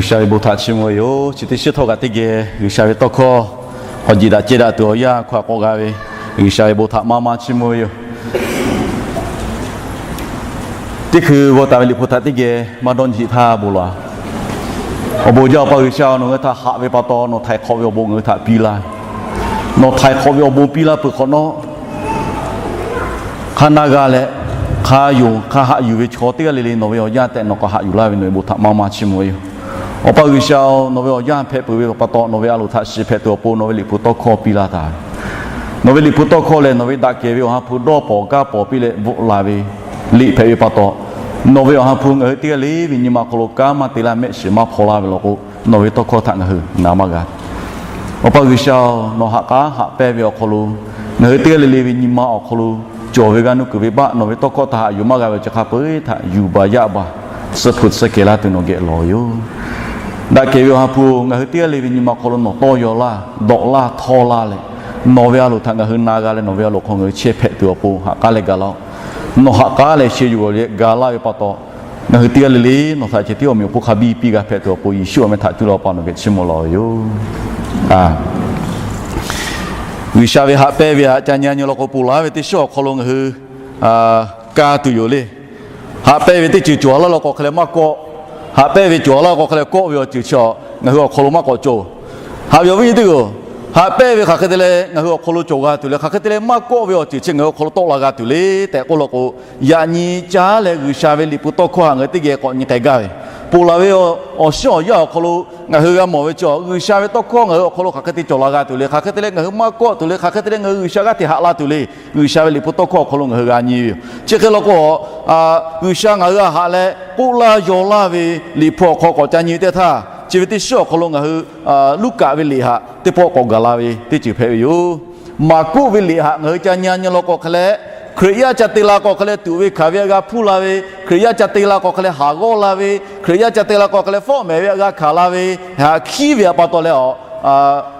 G'uiˬsha ve bon htaꞈ chiˇ mvuh ve yoˬ. Chi teˇ shiˉ htawˇ kaꞈ teˇ geh G'uiˬsha ve tawˇ hkawˇ hk'aw jiˬ daꞈ ceh daꞈ tuˬ awˬ yanˇ hkawˇ htaꞈ k'awꞈ g'a ve, G'uiˬsha ve bon htaꞈ maˇ maˇ chiˇ mvuh ve yoˬ. Teˇ hkui g'aw taˍ ve Liꞈ hpu htaꞈ teˇ geh maˇ dawˇ nyi sheˍ htaˇ bon laˬ. Awˬ bon jaˇ Awˬ pa G'uiˬsha-oˬ, nawˬ ngaˬ hui htaꞈ haꞈ ve pa taw nawˬ htaiˍ hk'awꞈ ve awˬ bon ngaˬ hui htaꞈ piˇ laˇ. Nawˬ htaiˍ hk'awꞈ ve awˬ bon piˇ laˇ peuˬ hk'awꞈ nawˉ, hk'a na g'a leh, hk'a yonˍ hk'a haꞈ yuˬ ve chaw teˇ g'aˇ le le nawˬ ve awˬ yanˇ tehꞈ nawˬ k'awꞈ haꞈ yuˬ laˇ ve nawˬ ve bon htaꞈ maˇ maˇ chiˇ mvuh ve yoˬ. Awˬ pa G'uiˬsha-oˬ, nawˬ ve awˬ yanˇ hpehꞈ peuˬ ve pa taw nawˬ ve a loˍ htaꞈ shiˍ hpehꞈ tuˬ awˬ pon nawˬ ve Liꞈ hpu tawˇ hkawˇ piˇ laˇ taˍ ve. Nawˬ ve Liꞈ hpu tawˇ hkawˇ lehˬ nawˬ ve daꞈ kehˬ ve awˬ ha hpu dawˇ pawˍ gaˇ pawˍ piˇ leh bvuhꞈ la ve liꞈ hpehꞈ ve pa taw, nawˬ ve awˬ ha hpu ngaˬ hui teˇ g'aˇ le ve nyi ma hk'aw lo kanˉ maˇ te laˇ, mehˆ shiˍ maˇ hpaw laˇ ve law k'o, nawˬ ve tawˇ hkawˇ htaꞈ ngaˬ hui na maˇ g'a. Awˬ pa G'uiˬsha-oˬ, nawˬ ha k'aˉ haꞈ pehnˇ ve awˬ hk'aw lo ngaˬ hui teˇ g'aˇ le le ve nyi ma awˬ hk'aw lo cawˬ ve g'a nuˇ kuiˬ ve baˆ nawˬ ve tawˇ hkawˇ htaꞈ haꞈ yuˬ maˇ g'a ve chi hk'a peu-eˬ htaꞈ yuˬ baˬ yaˇ baˬ, suh hpu suh kehˬ laˇ tuˬ nawˬ geh lawˬ ve yoˬ. Daꞈ kehˬ ve awˬ ha hpu ngaˬ hui teˇ g'aˇ le ve nyi ma hk'aw lo nawˬ tawˇ yaw laˇ, dawꞈ laˇ, htawˇ laˇ leh, nawˬ ve a loˍ htaꞈ ngaˬ hui na g'a leh nawˬ ve a loˍ hk'aw ngaˬ hui chehˇ hpehꞈ tuˬ awˬ pon ha k'aˉ leh ga laˇ-oˆ. Nawˬ ha k'aˉ leh sheh yuˬ g'awˬ leh ga laˇ ve pa taw, ngaˬ hui teˇ g'aˇ le le nawˬ htaꞈ ceh tiˉ awˬ meꞈ awˬ hponˇ hk'a biˇ piˇ g'a hpehꞈ tuˬ awˬ pon Yeˍsuˆ awˬ meh htaꞈ cuˇ leh Awˬ pa nawˬ geh chiˇ mvuh lawˬ ve yoˬ. G'uiˬsha ve haꞈ pehnˇ ve htaꞈ ca nyi nyi law k'o, ponˬ laˬ ve teˇ shiˉ awˬ hk'aw lo ngaˬ hui ka tuˬ yoˬ le. Haꞈ pehnˇ ve teˇ ceuˬ cawˬ laˇ law k'o hk'e leh maˇ kawˆ. Haꞈ pehnˇ ve cawˬ laˇ k'o hk'e leh kawˆ ve awˬ ceuˬ chi ngaˬ hui awˬ hk'aw lo maˇ k'awꞈ cawˬ. Haꞈ ve awˬ viˉ nyi teˇ hpaˍ-oˬ, haꞈ pehnˇ ve hk'aˬ hk'e te leh ngaˬ hui awˬ hk'aw lo cawˬ g'a tuˬ le, hk'aˬ hk'e te leh maˇ kawˆ ve awˬ ceuˬ chi ngaˬ hui awˬ hk'aw lo tawˆ la g'a tuˬ le tehꞈ k'oˆ law k'o, yaꞈ nyi caˉ leh G'uiˬsha ve Liꞈ hpu tawˇ hkawˇ htaꞈ ngaˬ hui teˇ geh k'awꞈ nyi k'ai gaˇ ve, ponˬ laˬ ve awˬ shiˉ awˬ yanˇ awˬ hk'aw lo ngaˬ hui g'a mawˬ ve chi, G'uiˬsha ve tawˇ hkawˇ ngaˬ hui awˬ hk'aw lo hk'aˬ hk'e te cawˬ la g'a tuˬ le, hk'aˬ hk'e te leh ngaˬ hui maˇ kawˆ tuˬ le, hk'aˬ hk'e te leh ngaˬ hui G'uiˬsha g'aˇ hteꞈ haꞈ la tuˬ le, G'uiˬsha ve Liꞈ hpu tawˇ hkawˇ awˬ hk'aw lo ngaˬ hui g'a nyi ve yoˬ. Chi hk'e law k'o, G'uiˬsha ngaˬ hui htaꞈ haꞈ leh k'oˆ laˇ yaw laˇ ve Liꞈ hpu awˬ hk'aw k'awꞈ ca nyi teˇ htaˇ, chi ve teˇ shiˉ awˬ hk'aw lo ngaˬ hui Luˉkaꞈ ve liꞈ htaꞈ teˇ pawˆ k'awꞈ gaˬ la ve teˇ ceuˬ hpehꞈ ve yoˬ. Maˍkuˆ ve liꞈ htaꞈ ngaˬ hui ca nyi nyi law k'o hk'e leh, Hkriꞈ yaˇ ca te la k'o hk'e leh tuꞈ ve hkanˍ ve htaꞈ g'a hpuˇ la ve, Hkriꞈ yaˇ ca te la k'o hk'e leh haˍ g'awˇ la ve, Hkriꞈ yaˇ ca te la k'o hk'e leh fawˆ mehˍ ve htaꞈ g'a hkanˍ la ve, htaꞈ hkiˉ ve htaꞈ pa taw leh,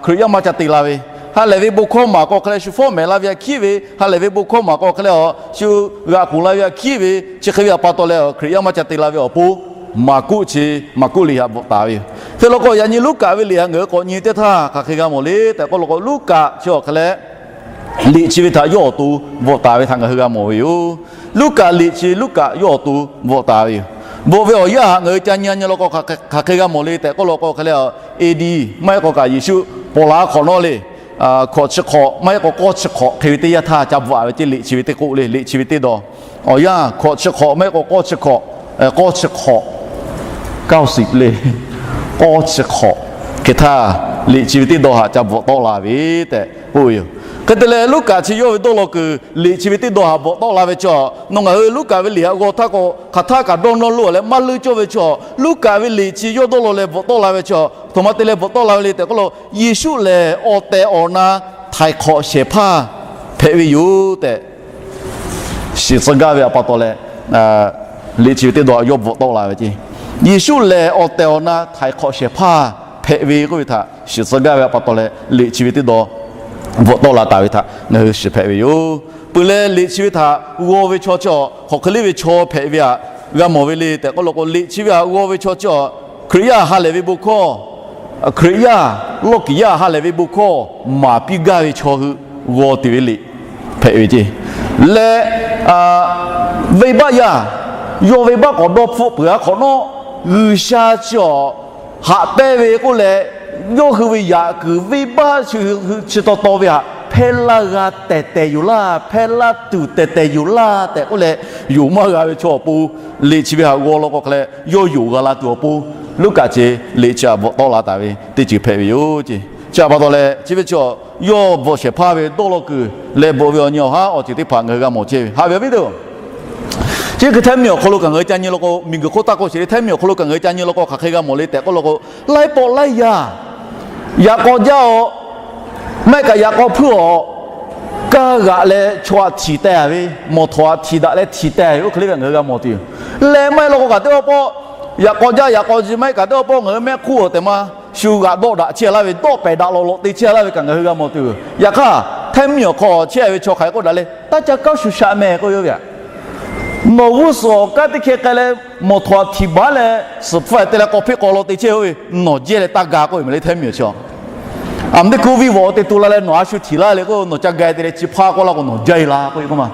Hkriꞈ yaˇ maˇ ca te la ve, ha lehˬ ve bon hkawˇ maˍ k'o hk'e leh shu fawˆ mehˍ la ve htaꞈ hkiˉ ve, ha lehˬ ve bon hkawˇ maˍ k'o hk'e leh shu g'aꞈ k'oˬ la ve htaꞈ hkiˉ ve, chi hk'e ve htaꞈ pa taw leh Hkriꞈ yaˇ maˇ ca te la ve awˬ pon, Maˍkuˆ chi, Maˍkuˆ liꞈ htaꞈ bvuhꞈ taˍ ve yoˬ. Hk'e law k'o yaꞈ nyi Luˉkaꞈ ve liꞈ htaꞈ ngaˬ hui k'awꞈ nyi teˇ htaˇ hk'aˬ hk'e g'a mawˬ le tehꞈ k'oˆ law k'o, Luˉkaꞈ chi awˬ hk'e leh liꞈ chi ve htaꞈ yawˇ awˬ to bvuhꞈ taˍ ve htaꞈ ngaˬ hui g'a mawˬ ve yoˬ. Luˉkaꞈ liꞈ chi Luˉkaꞈ yawˇ awˬ to bvuhꞈ taˍ ve yoˬ. Bvuhꞈ ve awˬ yanˇ htaꞈ ngaˬ hui ca nyi nyi law k'o, hk'aˬ hk'e g'a mawˬ le tehꞈ k'oˆ law k'o hk'e leh, A D maˇ heˆ k'o kaꞈ Yeˍsuˆ paw la hk'awꞈ nawˉ le, hkawꞈ chi hk'awꞈ maˇ heˆ k'o k'awˇ chi hk'awꞈ hk'e ve teˇ yanˇ htaˇ ca bvuhꞈ taˍ ve ceˇ, liꞈ chi ve teˇ k'oˆ le, liꞈ chi ve teˇ dawˇ. Awˬ yanˇ hkawꞈ chi hk'awꞈ maˇ heˆ k'o k'awˇ chi hk'awꞈ, k'awˇ chi hk'awꞈ, เก้าสิบ le, k'awˇ chi hk'awꞈ hk'e htaˇ, liꞈ chi ve teˇ dawˇ htaꞈ ca bvuhꞈ tawˆ la ve tehꞈ k'oˆ ve yoˬ. Hk'e te leh Luˉkaꞈ chi yawˇ ve dawˇ law kuiˬ liꞈ chi ve teˇ dawˇ htaꞈ bvuhꞈ tawˆ la ve chi, nawˬ ngaˬ hui Luˉkaꞈ ve liꞈ htaꞈ g'aw htaˇ k'o hk'aˬ htaˇ kaꞈ dawˇ nawˇ lo leh maˇ leuˇ cawˇ ve chi, Luˉkaꞈ ve liꞈ chi yawˇ dawˇ law leh bvuhꞈ tawˆ la ve chi, aˬ htoꞈ ma te leh bvuhꞈ tawˆ la ve le tehꞈ k'oˆ law, Yeˍsuˆ lehˬ awˬ tehˬ awˬ na htaiˍ hk'awꞈ shehˍ hpaˇ hpehꞈ ve yoˬ tehꞈ shiˍ tcuh gaˇ ve htaꞈ pa taw leh, liꞈ chi ve teˇ dawˇ htaꞈ yawˇ bvuhꞈ tawˆ la ve ceˇ. Yeˍsuˆ lehˬ awˬ tehˬ awˬ na htaiˍ hk'awꞈ shehˍ hpaˇ hpehꞈ ve k'oˆ ve htaꞈ shiˍ tcuh gaˇ ve htaꞈ pa taw leh, liꞈ chi ve teˇ dawˇ bvuhꞈ tawˆ la taˍ ve htaꞈ ngaˬ hui shiˍ hpehꞈ ve yoˬ. Peuˬ leh liꞈ chi ve htaꞈ g'aw ve chaw chi, hk'aˬ hk'e le ve chaw hpehꞈ ve htaꞈ g'a mawˬ ve le tehꞈ k'oˆ law k'o, liꞈ chi ve htaꞈ g'aw ve chaw chi, Hkriꞈ yaˇ ha lehˬ ve bon hkawˇ, Hkriꞈ yaˇ lawˇ kiˍ yaˇ ha lehˬ ve bon hkawˇ maˍ piˇ gaˇ ve chaw hui g'aw tuˬ ve liꞈ hpehꞈ ve ceˇ. Leh venˇbaˆ yaˇ, yawˇ venˇbaˆ k'awꞈ dawˇ hpfuhˆ peuˬ-a hk'awꞈ nawˉ, G'uiˬsha chi awˬ haꞈ pehnˇ ve k'oˆ leh, yawˇ hui ve yaꞈ kuiˬ venˇbaˆ chi taw taw ve htaꞈ hpehˇ laˇ g'a tehˬ tehˬ yoˬ laˇ, hpehˇ laˇ tuˬ tehˬ tehˬ yoˬ laˇ tehꞈ k'oˆ leh, yonˍ maˇ g'a ve chaw awˬ pon, liꞈ chi ve htaꞈ g'aw law k'o hk'e leh yawˇ yonˍ g'a la tuˬ awˬ pon, Luˉkaꞈ ceˇ liꞈ chi htaꞈ bvuhꞈ tawˆ la taˍ ve teˇ ceuˬ hpehꞈ ve yoˬ ceˇ. Chi htaꞈ pa taw leh chi ve chi yawˇ bvuhꞈ shehˍ hpaˇ ve dawˇ law kuiˬ leh bvuhꞈ ve awˬ nyi awˬ haˉ awˬ ceuˬ teˇ hpaˍ ngaˬ hui g'a mawˬ chehˇ ve. Haꞈ ve awˬ viˉ teˇ-oˬ, chi hk'e htaiˇ miˬ awˬ hk'aw lo kaꞈ ngaˬ hui ca nyi law k'o, miˬguiˬ hk'oˆ taˇ k'oˆ sheˍ le, htaiˇ miˬ awˬ hk'aw lo kaꞈ ngaˬ hui ca nyi law k'o hk'aˬ hk'e g'a mawˬ le tehꞈ k'oˆ law k'o, laiˉ pawˆ laiˉ yaˇ yaꞈ k'aw jaˇ-aw, maˇ heˆ kaꞈ yaꞈ k'aw hpuiˇ-aw, kaˇ g'aꞈ leh chaw htaꞈ htiˍ teh-a ve, mawˬ htawˍ htaꞈ htiˍ daꞈ leh htiˍ teh-a ve, oˇ hk'e le ve ngaˬ hui g'a mawˬ tuˬ yoˬ. Leh maˇ heˆ law k'o kaꞈ teˇ pawˆ pawˆ yaꞈ k'aw jaˇ yaꞈ k'aw ji, maˇ heˆ kaꞈ teˇ pawˆ pawˆ ngaˬ hui mehˆ hk'uˇ awˬ tehˬ ma shu g'aꞈ dawˆ daꞈ chehˇ laˇ ve, dawˆ pehˬ daꞈ lawˬ lawꞈ te chehˇ laˇ ve kaꞈ ngaˬ hui g'a mawˬ tuˬ yoˬ. Yaꞈ hk'aˇ htaiˇ miˬ awˬ hk'aw chehˇ ve chaw hk'aˬ hk'e k'oˆ daꞈ le, taˇ ca kaˇ shu shaꞈ meh k'oˆ ve yoˬ ve aꞈ. Nawˬ g'uˇ suhˍ awˬ kanˉ teˇ hkeh k'ai leh, mawˬ htawnˍ htaꞈ htiꞈ baˬ leh, suhˍ hpfuhˇ te leh k'awꞈ hpeˆ k'awꞈ law te chehˇ ve, nawˬ jehˇ leh taˇ ga k'oˆ ve maˬ le, hteˇ miˬ awˬ chi. Aˬ miˍ teˇ hkui viˇ vawꞈ te tu la leh nawˬ a shu htiꞈ laˇ le k'o, nawˬ ca ga te leh chi hpaˇ k'oˆ laˇ k'o, nawˬ jaˇ e la k'oˆ ve k'oˆ ma.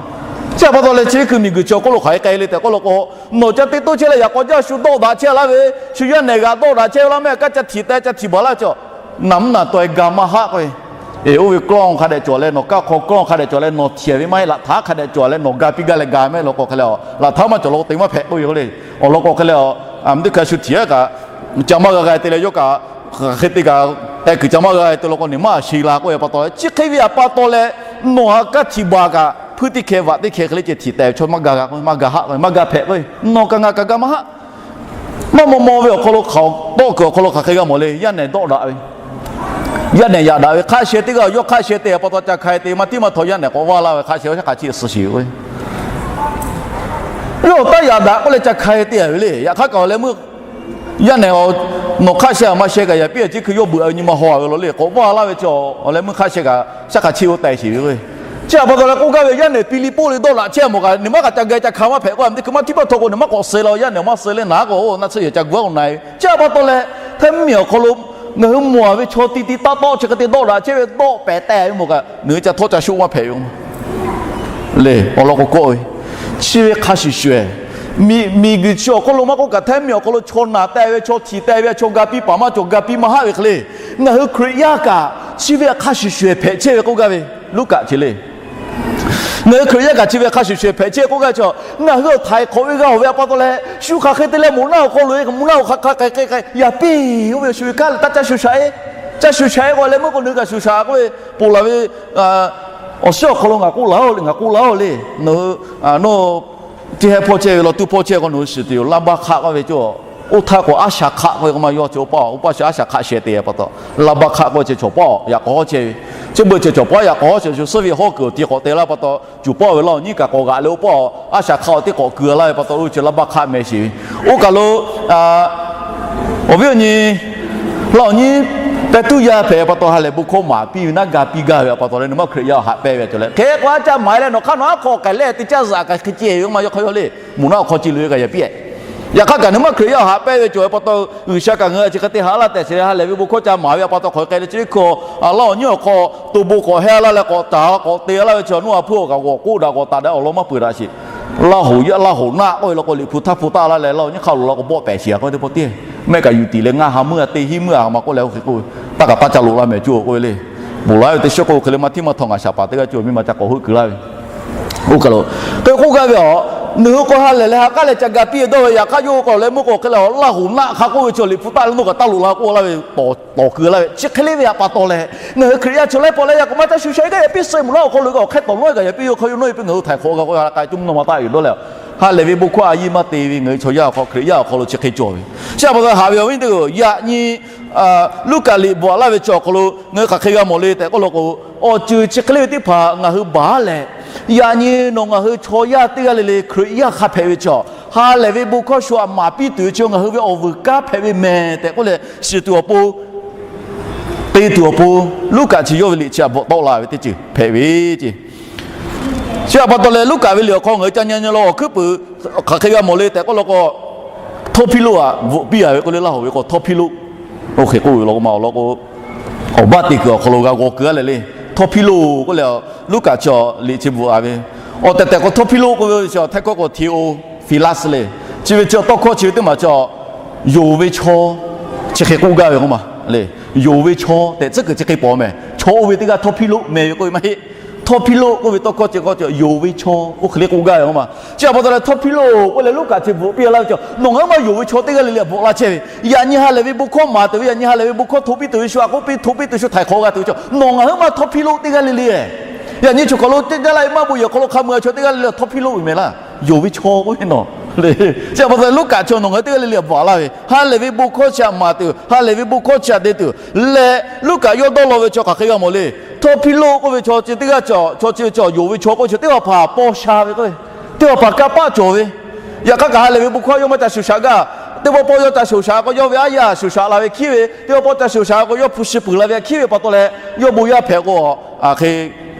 Chi a pa taw leh chi ve hkui miˬguiˬ chi awˬ hk'oˆ lo hk'aˬ hk'e k'ai le tehꞈ k'oˆ law k'o, nawˬ ca te toˇ chehˇ leh yaꞈ k'aw jaˇ shu dawˆ daꞈ chehˇ laˇ ve, shu yaˇ nehˬ g'aꞈ dawˆ daꞈ chehˇ ve laˇ mehˆ, kaˇ ca htiꞈ te ca htiꞈ baˬ laˇ ve chi, naˬ mvuhˇ naˬ taw e ga maˇ haˆ k'oˆ ve. Eˬ, oˇ ve กล้อง hk'a dehꞈ cawˬ leh nawˬ kaˇ hk'aw กล้อง hk'a dehꞈ cawˬ leh nawˬ htiꞈ ve maˇ heˆ, หลักฐาน hk'a dehꞈ cawˬ leh nawˬ ga piˇ gaˇ leh ga mehˆ law k'o hk'e leh, หลักฐาน maˇ cawˬ law k'o te maˇ hpehꞈ k'oˆ ve k'o le. Awˬ lawn k'o hk'e leh, aˬ miˍ teˇ hkui a shu htiꞈ kaꞈ ca maˇ g'a g'a te leh yawˇ kaꞈ hk'aˬ hk'e te kaꞈ, te kuiˬ ca maˇ g'a g'a te law k'o, nawˬ maˇ a sheˍ la k'oˆ ve pa taw leh, chi hk'e ve a pa taw leh, nawˬ ha kaˇ htiꞈ baˬ kaꞈ hpuiˇ teˇ hkeh vaꞈ teˇ hkeh hk'e le ceh htiꞈ tehꞈ ve chaw maˇ ga g'a k'oˆ, maˇ ga haˆ k'oˆ, maˇ ga hpehꞈ k'oˆ ve, nawˬ kaꞈ ngaˬ kaꞈ ga maˇ haˆ. Maˇ maw maw ve awˬ hk'aw lo hk'aˬ tawˆ kuiˬ awˬ hk'aw lo hk'aˬ hk'e g'a mawˬ le, yaˇ nehˬ dawˆ daꞈ ve, yaˇ nehˬ yaꞈ daꞈ ve, hk'aˆ sheh teˇ g'aˇ yawˇ hk'aˆ sheh te pa taw ca hk'ai te maˇ tiˉ maˇ htaw yaˇ nehˬ k'awꞈ vaˇ laˇ ve hk'aˆ sheh shaˉ hk'aˬ chi suh shiˍ ve. Yawˇ taˇ yaꞈ daꞈ k'oˆ leh ca hk'ai te a ve le. Yaꞈ hk'aˇ kaꞈ awˬ leh meuˇ yaˇ nehˬ, nawˬ hk'aˆ sheh a maˇ sheh kaꞈ yaꞈ piˇ a ciˉ hkui yawˇ beuꞈ a ve nyi ma haw a ve law le, k'awꞈ vaˇ laˇ ve chi awˬ leh meuˇ hk'aˆ sheh kaꞈ shaˉ hk'aˬ chi o taiˍ sheˍ ve k'o, chi a pa taw leh k'oˆ gaˇ ve yaˇ nehˬ Piˇliˇpuˆ le dawˆ daꞈ chehˇ mawˬ kaꞈ, nawˬ maˇ kaꞈ ca ga ca hk'a maˇ hpehꞈ k'oˆ a, teˇ hkui maˇ tiˉ maˇ htaw k'o nawˬ maˇ k'awꞈ suh la, yaˇ nehˬ maˇ suh le naˉ k'o, naˆ tsuhˇ yehˬ ca gu a k'o na e ve. Chi a pa taw leh, hteˇ miˬ awˬ hk'aw lo ngaˬ hui mawˬ a ve chaw ti ti taˇ tawˆ chi hk'e te dawˆ daꞈ chehˇ ve dawˆ pehˍ teh ve mawˬ kaꞈ, nawˬ hui ca htawˇ ca shoˆ maˇ hpehꞈ ve le. Awˬ lawn k'o kawˆ ve, chi ve hk'a shuˍ shuˍ, miˬ miˬguiˬ chi awˬ hk'aw lo maˇ k'oˆ kaꞈ, hteˇ miˬ awˬ hk'aw lo chaw naˬ teh ve, chaw htiꞈ teh ve, chaw ga piˇ paˍ maˇ cawˬ ga piˇ maˇ haˆ ve hk'e le, ngaˬ hui Hkriꞈ yaˇ kaꞈ chi ve hk'a shuˍ shuˍ hpehꞈ chehˇ ve k'oˆ gaˇ ve Luˉkaꞈ chi le. Ngaˬ hui Hkriꞈ yaˇ kaꞈ chi ve hk'a shuˍ shuˍ hpehꞈ chehˇ k'oˆ gaˇ ve chi, ngaˬ hui awˬ htaiˍ hk'awꞈ ve g'a awˬ ve a pa taw leh, shu hk'aˬ hk'e te leh mvuhˇ naˆ awˬ hk'aw loꞈ e, mvuhˇ naˆ awˬ hk'aˬ hk'aˬ hk'e hk'e yaꞈ piˇ oˇ ve shu ve kanˉ leh taˇ ca shuˍ shaꞈ e. Ca shuˍ shaꞈ e k'o leh meuˇ k'o nawˬ hui kaꞈ shuˍ shaꞈ k'oˆ ve, ponˬ laˬ ve awˬ shiˉ awˬ hk'aw lo ngaˬ k'oˆ laˇ oˬ le, ngaˬ k'oˆ laˇ oˬ le. Nawˬ hui nawˇ teˇ heh hpawˇ chehˇ ve law tuˇ hpawˇ chehˇ k'o nawˬ hui shiˍ tuˬ yoˬ. Laˇ baˆ hk'aˆ k'oˆ ve cawˬ, oˇ htaˇ k'o aˉ shaˍ hk'aˆ k'oˆ ve k'o maˇ yaw chi oˇ paˆ, oˇ paˆ shaˍ aˉ shaˍ hk'aˆ sheh te pa taw, laˇ baˆ hk'aˆ k'oˆ ve chi cawˬ paˆ yaꞈ k'aw hawˉ chehˇ ve, chi beuꞈ ceh cawˬ paˆ yaꞈ k'aw hawˉ sheh shu suhˉ ve hawˉ kuiˬ awˬ ti k'awꞈ te laˇ pa taw, cuˬ paˆ ve laˇ awˬ nyiˉ kaꞈ k'awꞈ g'aꞈ leh oˇ paˆ aˉ shaˍ hk'aˆ awˬ teˇ k'awꞈ keu laˇ ve pa taw, oˇ chi laˇ baˆ hk'aˆ meh shiˍ ve. Oˇ kaˬ lo awˬ viˉ awˬ nyi laˇ awˬ nyiˉ pehˇ tuˉ yaˇ hpehꞈ pa taw, ha lehˬ bon hkawˇ maˍ piˇ ve naˉ ga piˇ gaˇ ve a pa taw leh, nawˬ maˇ Hkriꞈ yaˇ haꞈ pehnˇ ve cawˬ leh, hk'e k'o a ca maˍ leh nawˬ hk'aˇ nawˬ aˉ hk'aw k'ai leh te caˇ zuhꞈ kaꞈ hk'e ceh ve maˇ yaw hk'aˇ yaw le. Mvuhˇ naˆ awˬ hk'aw ceh loꞈ e kaꞈ yaꞈ piˇ. Yaꞈ hk'aˇ kaꞈ nawˬ maˇ Hkriꞈ yaˇ haꞈ pehnˇ ve cawˬ ve pa taw, G'uiˬsha kaꞈ ngaˬ hui chi hk'e te haꞈ laˇ tehꞈ chi leh ha lehˬ ve bon hkawˇ ca maˍ ve a pa taw hk'aˬ hk'e leh chi hk'e laˇ awˬ nyiˉ awˬ hk'aw to bon k'awꞈ heh laˇ leh k'awꞈ taˍ k'awꞈ te laˇ ve chi, nawˇ a hpu awˬ kaꞈ g'awˬ k'oˆ daꞈ k'awꞈ taˍ daꞈ awˬ lawn maˇ peuˬ daꞈ sheˍ. Laˇ hoꞈ yaˇ laˇ hoꞈ naˆ k'oˆ ve law k'o, liꞈ hpu htaˇ hpu taˆ laˇ leh laˇ awˬ nyiˉ hk'aˆ lo la k'o bawˆ pehˍ sheˍ a k'oˆ ve teˇ pawˆ tiˉ, mehˆ kaꞈ yuˬ tiˍ leh ngaˇ ha meuˇ a te hiˉ meuˇ a ma k'oˆ leh oˇ hk'e k'oˆ ve, taˇ kaꞈ taˇ ca loꞈ la mehˍ cuˇ k'oˆ ve le. Ponˬ laˬ ve teˇ shiˉ k'oˆ hk'e le maˇ tiˉ maˇ htaw ngaˬ shaˍ paˍ teˇ g'aˇ cuˇ miˇ ma ca k'awꞈ heuˆ keu laˇ ve. Oˇ kaˬ lo hk'e k'oˆ gaˇ ve a, nawˬ hui k'o ha lehˬ leh ha k'aˉ leh ca ga piˇ ve dawˇ ve, yaꞈ hk'aˇ yawˇ hui k'awꞈ leh meuˇ k'o hk'e leh a, laˇ hoꞈ naˆ hk'a k'oˆ ve chi liꞈ hpu taˆ leh nawˇ kaꞈ taˇ loꞈ la k'oˆ laˇ ve, tawˍ keu laˇ ve chi hk'e le ve a pa taw leh, ngaˬ hui Hkriꞈ yaˇ chi laiˉ pawˆ leh yaꞈ k'o maˇ ca shuˍ shaꞈ e gaˇ yaꞈ piˇ suh e mvuhˇ naˆ awˬ hk'aw lo k'o hk'e tawˍ nawˉ e kaꞈ yaꞈ piˇ yoˬ hk'aˇ yoˬ nawˉ e piˇ ngaˬ hui htaiˍ hk'awꞈ g'a k'o ha k'ai tuˇ mvuhˇ naw ma taˆ yuˬ dawˇ leh, ha lehˬ ve bon hkawˇ a yiˇ maˇ te ve ngaˬ hui chaw yaˇ awˬ hk'aw Hkriꞈ yaˇ awˬ hk'aw lo chi hk'e cawˬ ve. Chi a pa taw haꞈ ve awˬ viˉ teˇ g'aˇ, yaꞈ nyi Luˉkaꞈ liꞈ bvuhꞈ laˇ ve chi awˬ hk'aw lo ngaˬ hui hk'aˬ hk'e g'a mawˬ le tehꞈ k'oˆ law k'o, awˬ ceuˬ chi hk'e le ve teˇ hpaˍ ngaˬ hui baˬ leh, yaꞈ nyi nawˬ ngaˬ hui chaw yaˇ teˇ g'aˇ le le Hkriꞈ yaˇ hk'a hpehꞈ ve chi, ha lehˬ ve bon hkawˇ shu aꞈ maˍ piˇ tuˬ ve chi ngaˬ hui ve awˬ vuiˬ kanˉ hpehꞈ ve mehˍ tehꞈ k'oˆ leh, shiˍ tuˬ awˬ pon te tuˬ awˬ pon, Luˉkaꞈ chi yawˇ ve liꞈ chi a bvuhꞈ tawˆ la ve teˇ ceuˬ hpehꞈ ve ce. Chi a pa taw leh Luˉkaꞈ ve liꞈ awˬ hk'aw ngaˬ hui ca nyi nyi law awˬ hkuiˉ puiˍ hk'aˬ hk'e g'a mawˬ le tehꞈ k'oˆ law k'o, Htawˇhpiˇloˆ aꞈ bvuhꞈ piˇ a ve k'oˆ le, laˇ hoꞈ ve k'o Htawˇhpiˇloˆ, oˇ hk'e k'oˆ ve law k'o ma awˬ lawn k'o, awˬ baˆ te kuiˬ awˬ hk'aw lo g'a g'aw keu a leh le. Htawˇhpiˇloˆ k'oˆ leh Luˉkaꞈ chi liꞈ chi bvuhꞈ a ve, awˬ tehˬ tehˬ k'o Htawˇhpiˇloˆ k'oˆ ve chi htaiˇ hkawˇ k'o Theophilus le. Chi ve chi tawˇ hkawˇ chi ve teˇ maˬ chi yonˍ ve chaw chi hk'e k'oˆ gaˇ ve k'oˆ ma le. Yonˍ ve chaw tehꞈ tcuhˉ kuiˬ chi hk'e paw mehˍ. Chaw oˇ ve teˇ g'aˇ Htawˇhpiˇloˆ meh ve k'oˆ ve maˇ heˆ. Htawˇhpiˇloˆ k'oˆ ve tawˇ hkawˇ chi k'o yonˍ ve chaw oˇ hk'e le k'oˆ gaˇ ve k'oˆ ma. Chi a pa taw leh Htawˇhpiˇloˆ k'oˆ leh Luˉkaꞈ chi bvuhꞈ piˇ laˇ ve chi, nawˬ ngaˬ hui maˇ yonˍ ve chaw teˇ g'aˇ le le a bvuhꞈ la chehˇ ve. Yaꞈ nyi ha lehˬ ve bon hkawˇ maˍ tuˬ ve, yaꞈ nyi ha lehˬ ve bon hkawˇ hto piˇ tuˬ ve, shu aꞈ k'oˆ piˇ hto piˇ tuˬ, shu htaiˍ hk'awꞈ g'a tuˬ ve chi, nawˬ ngaˬ hui maˇ Htawˇhpiˇloˆ teˇ g'aˇ le le e. Yaꞈ nyi choˬ kaˬ lo teˇ jaˇ laˇ ve maˇ bon yehˬ hk'aw lo hk'a mui a chaw teˇ g'aˇ le le Htawˇhpiˇloˆ ve mehˍ laˇ. Yonˍ ve chaw k'oˆ ve nawˬ le. Chi a pa taw leh Luˉkaꞈ chi nawˬ ngaˬ hui teˇ g'aˇ le le a bvuhꞈ laˇ ve, ha lehˬ ve bon hkawˇ chi aꞈ maˍ tuˬ, ha lehˬ ve bon hkawˇ chi aꞈ te tuˬ leh Luˉkaꞈ yawˇ dawˇ law ve chi hk'aˬ hk'e g'a mawˬ le. Htawˇhpiˇloˆ k'oˆ ve chaw chi teˇ g'aˇ chi, chaw chi ve chi yonˍ ve chaw k'oˆ ve chi teˇ hpaˍ hpaˍ paw sha ve k'o, teˇ hpaˍ hpaˍ kanˇ paˆ cawˬ ve. Yaꞈ hk'aˇ kaꞈ ha lehˬ ve bon hkawˇ yawˇ maˇ ca shuˍ shaꞈ gaˇ. Teˇ pawˆ pawˆ yawˇ ca shuˍ shaꞈ k'o yawˇ ve aˉ yaˇ shuˍ shaꞈ la ve hkiˉ ve, teˇ pawˆ pawˆ ca shuˍ shaꞈ k'o yawˇ hpu shi puiˍ la ve hkiˉ ve pa taw leh, yawˇ bon yaˇ hpehꞈ k'o, aˬ hk'e